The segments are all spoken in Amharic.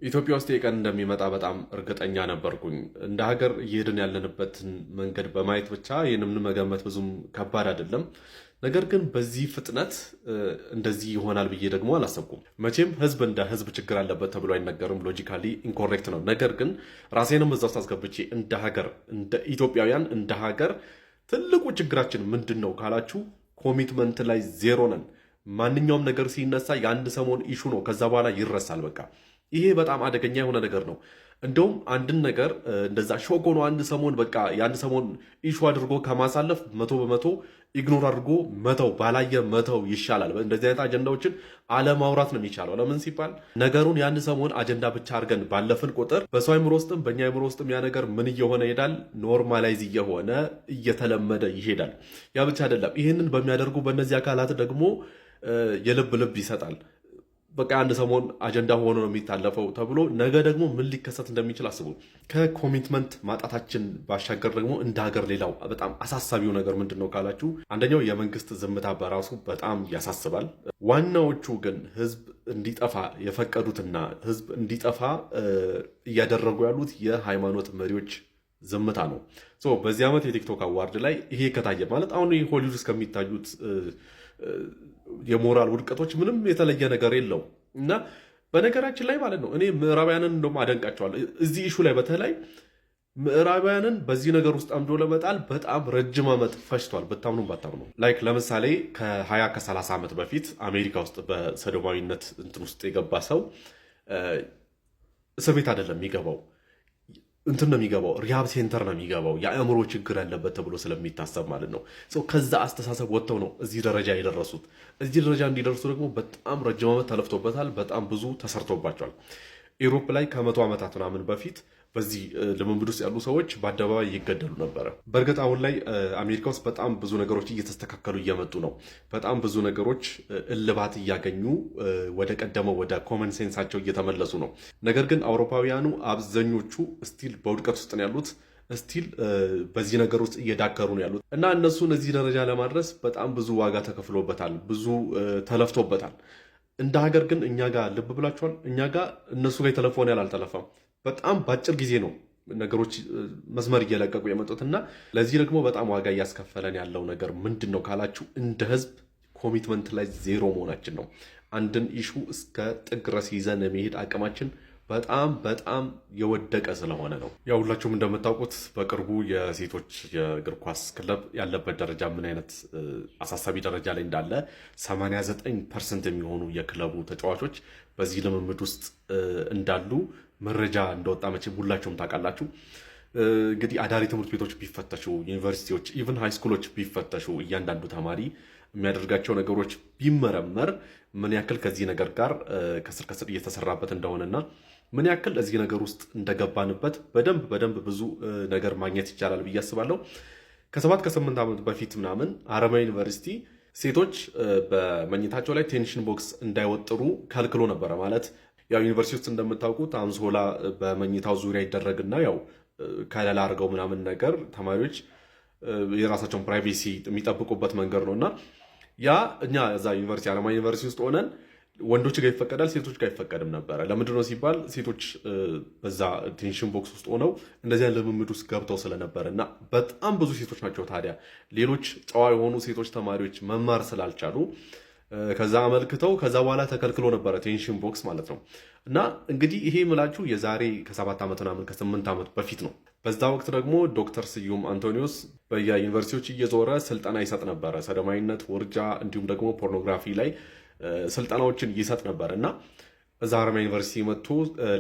ኢትዮጵያ ውስጥ የቀን እንደሚመጣ በጣም እርግጠኛ ነበርኩኝ። እንደ ሀገር እየሄድን ያለንበትን መንገድ በማየት ብቻ ይህንን መገመት ብዙም ከባድ አይደለም። ነገር ግን በዚህ ፍጥነት እንደዚህ ይሆናል ብዬ ደግሞ አላሰብኩም። መቼም ህዝብ እንደ ህዝብ ችግር አለበት ተብሎ አይነገርም። Logically incorrect ነው። ነገር ግን ራሴንም እዛ ውስጥ አስገብቼ እንደ ሀገር፣ እንደ ኢትዮጵያውያን፣ እንደ ሀገር ትልቁ ችግራችን ምንድን ነው ካላችሁ commitment ላይ ዜሮ ነን። ማንኛውም ነገር ሲነሳ የአንድ ሰሞን issue ነው፣ ከዛ በኋላ ይረሳል። በቃ ይሄ በጣም አደገኛ የሆነ ነገር ነው። እንደውም አንድን ነገር እንደዛ shock ሆኖ አንድ ሰሞን፣ በቃ የአንድ ሰሞን issue አድርጎ ከማሳለፍ 100% ignore አድርጎ መተው፣ ባላየ መተው ይሻላል። እንደዚህ አይነት አጀንዳዎችን አለማውራት ነው የሚቻለው። ለምን ሲባል ነገሩን የአንድ ሰሞን አጀንዳ ብቻ አድርገን ባለፍን ቁጥር በሰው አይምሮ ውስጥም በእኛ አይምሮ ውስጥም ያ ነገር ምን እየሆነ ይሄዳል? Normalize እየሆነ፣ እየተለመደ ይሄዳል። ያ ብቻ አይደለም። ይህንን በሚያደርጉ በእነዚህ አካላት ደግሞ የልብ ልብ ይሰጣል። በቃ አንድ ሰሞን አጀንዳ ሆኖ ነው የሚታለፈው ተብሎ ነገ ደግሞ ምን ሊከሰት እንደሚችል አስቡ። ከ commitment ማጣታችን ባሻገር ደግሞ እንደ ሀገር ሌላው በጣም አሳሳቢው ነገር ምንድን ነው ካላችሁ፣ አንደኛው የመንግስት ዝምታ በራሱ በጣም ያሳስባል። ዋናዎቹ ግን ህዝብ እንዲጠፋ የፈቀዱትና ህዝብ እንዲጠፋ እያደረጉ ያሉት የሃይማኖት መሪዎች ዝምታ ነው። So በዚህ ዓመት የ TikTok award ላይ ይሄ ከታየ ማለት አሁን ሆሊውድ ውስጥ ከሚታዩት የሞራል ውድቀቶች ምንም የተለየ ነገር የለው። እና በነገራችን ላይ ማለት ነው እኔ ምዕራባውያንን እንደውም አደንቃቸዋለሁ። እዚህ issue ላይ በተለይ ምዕራባውያንን በዚህ ነገር ውስጥ አምዶ ለመጣል በጣም ረጅም ዓመት ፈጅቷል። ብታምኑ ባታምኑ፣ like ለምሳሌ ከ20 ከ30 ዓመት በፊት አሜሪካ ውስጥ በሰዶማዊነት እንትን ውስጥ የገባ ሰው እስር ቤት አይደለም የሚገባው፣ እንትን ነው የሚገባው፣ rehab center ነው የሚገባው፣ የአእምሮ ችግር ያለበት ተብሎ ስለሚታሰብ ማለት ነው። ከዛ አስተሳሰብ ወጥተው ነው እዚህ ደረጃ የደረሱት። እዚህ ደረጃ እንዲደርሱ ደግሞ በጣም ረጅም ዓመት ተለፍቶበታል። በጣም ብዙ ተሰርቶባቸዋል። Europe ላይ ከ100 ዓመታት ምናምን በፊት በዚህ ልምምድ ውስጥ ያሉ ሰዎች በአደባባይ ይገደሉ ነበረ። በእርግጥ አሁን ላይ አሜሪካ ውስጥ በጣም ብዙ ነገሮች እየተስተካከሉ እየመጡ ነው። በጣም ብዙ ነገሮች እልባት እያገኙ ወደ ቀደመው ወደ common sense ኣቸው እየተመለሱ ነው። ነገር ግን አውሮፓውያኑ አብዛኞቹ still በውድቀት ውስጥ ነው ያሉት። Still በዚህ ነገር ውስጥ እየዳከሩ ነው ያሉት እና እነሱን እዚህ ደረጃ ለማድረስ በጣም ብዙ ዋጋ ተከፍሎበታል፣ ብዙ ተለፍቶበታል። እንደ ሀገር ግን እኛ ጋር ልብ ብላችኋል? እኛ ጋር እነሱ ጋር የተለፈውን ያህል አልተለፋም። በጣም በአጭር ጊዜ ነው ነገሮች መስመር እየለቀቁ የመጡት። እና ለዚህ ደግሞ በጣም ዋጋ እያስከፈለን ያለው ነገር ምንድን ነው ካላችሁ እንደ ህዝብ commitment ላይ ዜሮ መሆናችን ነው። አንድን issue እስከ ጥግ ድረስ ይዘን የመሄድ አቅማችን በጣም በጣም የወደቀ ስለሆነ ነው። ያው ሁላችሁም እንደምታውቁት በቅርቡ የሴቶች የእግር ኳስ ክለብ ያለበት ደረጃ ምን አይነት አሳሳቢ ደረጃ ላይ እንዳለ፣ 89% የሚሆኑ የክለቡ ተጫዋቾች በዚህ ልምምድ ውስጥ እንዳሉ መረጃ እንደወጣ መቼም ሁላችሁም ታውቃላችሁ። እንግዲህ አዳሪ ትምህርት ቤቶች ቢፈተሹ፣ ዩኒቨርሲቲዎች፣ even high school ኦች ቢፈተሹ፣ እያንዳንዱ ተማሪ የሚያደርጋቸው ነገሮች ቢመረመር ምን ያክል ከዚህ ነገር ጋር ከስር ከስር እየተሰራበት እንደሆነና ምን ያክል እዚህ ነገር ውስጥ እንደገባንበት በደንብ በደንብ ብዙ ነገር ማግኘት ይቻላል ብዬ አስባለሁ። ከ7 ከ8 ዓመት በፊት ምናምን ሀረማያ ዩኒቨርሲቲ ሴቶች በመኝታቸው ላይ tension box እንዳይወጥሩ ከልክሎ ነበረ። ማለት ያው ዩኒቨርሲቲ ውስጥ እንደምታውቁት አንሶላ በመኝታው ዙሪያ ይደረግና ያው ከለላ አድርገው ምናምን ነገር ተማሪዎች የራሳቸውን privacy የሚጠብቁበት መንገድ ነው። እና ያ እኛ እዛ ዩኒቨርሲቲ፣ ሀረማያ ዩኒቨርሲቲ ውስጥ ሆነን ወንዶች ጋር ይፈቀዳል፣ ሴቶች ጋር አይፈቀድም ነበረ። ለምንድን ነው ሲባል ሴቶች በዛ tension box ውስጥ ሆነው እንደዚያ ልምምድ ውስጥ ገብተው ስለነበረ። እና በጣም ብዙ ሴቶች ናቸው። ታዲያ ሌሎች ጨዋ የሆኑ ሴቶች ተማሪዎች መማር ስላልቻሉ ከዛ አመልክተው ከዛ በኋላ ተከልክሎ ነበረ tension box ማለት ነው። እና እንግዲህ ይሄ የምላችሁ የዛሬ ከ7 ዓመት ምናምን ከ8 ዓመት በፊት ነው። በዛ ወቅት ደግሞ ዶክተር ስዩም አንቶኒዮስ በየዩኒቨርሲቲዎች እየዞረ ስልጠና ይሰጥ ነበረ። ሰዶማዊነት፣ ውርጃ እንዲሁም ደግሞ ፖርኖግራፊ ላይ ስልጠናዎችን ይሰጥ ነበር። እና እዛ ሀረማያ ዩኒቨርሲቲ መጥቶ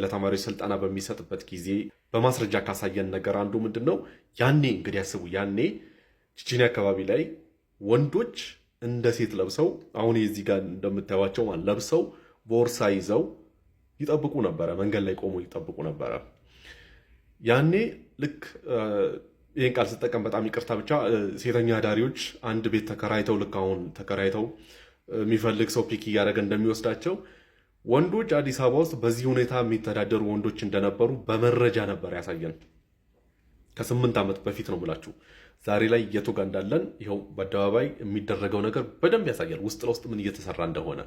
ለተማሪዎች ስልጠና በሚሰጥበት ጊዜ በማስረጃ ካሳየን ነገር አንዱ ምንድን ነው? ያኔ እንግዲህ ያስቡ፣ ያኔ ቺቺኒያ አካባቢ ላይ ወንዶች እንደ ሴት ለብሰው፣ አሁን የዚህ ጋር እንደምታዩቸው ለብሰው፣ ቦርሳ ይዘው ይጠብቁ ነበረ። መንገድ ላይ ቆሞ ይጠብቁ ነበረ። ያኔ ልክ ይህን ቃል ስጠቀም በጣም ይቅርታ፣ ብቻ ሴተኛ አዳሪዎች አንድ ቤት ተከራይተው፣ ልክ አሁን ተከራይተው የሚፈልግ ሰው pick እያደረገ እንደሚወስዳቸው፣ ወንዶች አዲስ አበባ ውስጥ በዚህ ሁኔታ የሚተዳደሩ ወንዶች እንደነበሩ በመረጃ ነበር ያሳየን። ከ8 ዓመት በፊት ነው የምላችሁ። ዛሬ ላይ የቱ ጋር እንዳለን ይኸው በአደባባይ የሚደረገው ነገር በደንብ ያሳያል፣ ውስጥ ለውስጥ ምን እየተሰራ እንደሆነ።